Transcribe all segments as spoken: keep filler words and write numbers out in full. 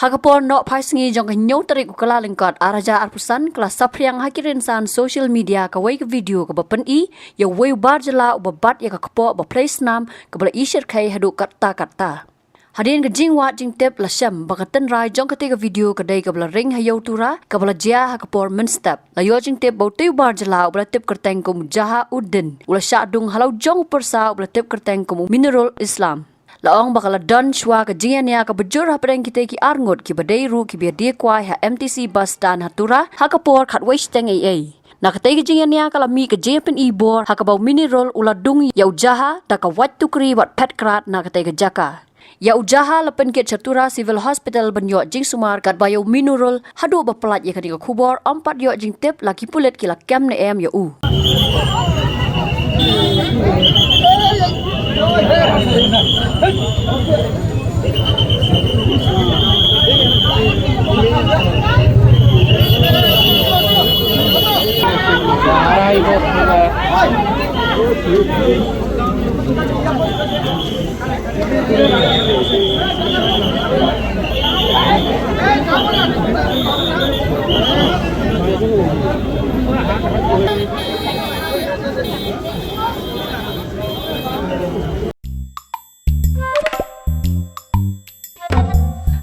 Ha ka por nohphai sngi jong ka hynñiew tarik u Kyllalyngkot ar hajar arphew san, ka la saphriang ha ki rynsan social media kawei ka video kaba pyni ïa uwei u bar jylla uba bat ïa ka kpoh ba phlei snam kaba la i shyrkhei haduh katta katta. Hadien ka jingwad jingtip la shem ba ka tynrai jong katei ka video ka dei kaba la ring ha ïew Tura kaba la jia ha ka por mynstep. La ïoh jingtip ba utei u bar jylla uba la tip kyrteng kum u Jaha Uddin u la shah dung ha la u jong u pyrsa uba la tip kyrteng kum u Minirul Islam. La ong ba ka la don shuwa ka jingïania kaba jur hapdeng kitei ki arngut kiba dei ruh kiba ïadie kwai ha M T C bus stand ha Tura ha ka por khatwei shiteng eiei. Na katei ka jingïania ka la mih ka jingïapyni bor ha kaba u Minirul u la dung ïa u Jaha da ka wait tukri wat phet krad na katei ka jaka. Ïa u Jaha la pynkit sha Tura Civil Hospital ban ïoh jingsumar katba ïa u Minirul haduh ba pynlait ïa kane ka khubor ym pat ïoh jingtip la ki pulit ki la kem ne em ïa u.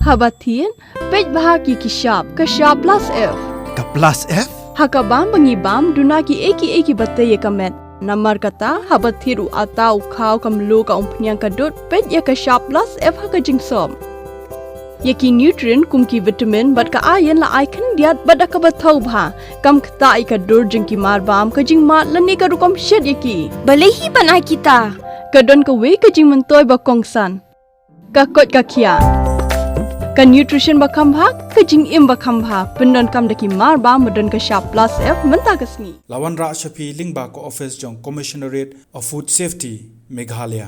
Haba thied, peit bha ki ki shap, ka shap plus F. Ka plus F? Ha ka bam ba ngi bam, duna ki ei ki ei kiba tei ïa ka met. Namar kata, haba thied u atta u khaw ka mluh ka umphniang ka dud, peit ïa ka shap plus F ha ka jingsop. Ïa ki nutrient kum ki vitamin bad ka iron la ai khyndiat bad da kaba thaw bha. Kam ktah ïa ka dur jong ki mar bam, ka jingmad lane ka rukom shet ïa ki. Balei hi ban ai kita? Ka don kawei ka jingmyntoi ba kongsan. Ka koit ka khiah. Ka nutrition ba kham bha, ka jingim ba kham bha. Pyndonkam da ki mar bam ba don ka shap plus F mynta ka sngi. La wanrah sha phi lyngba ka office jong Commissionerate of Food Safety, Meghalaya.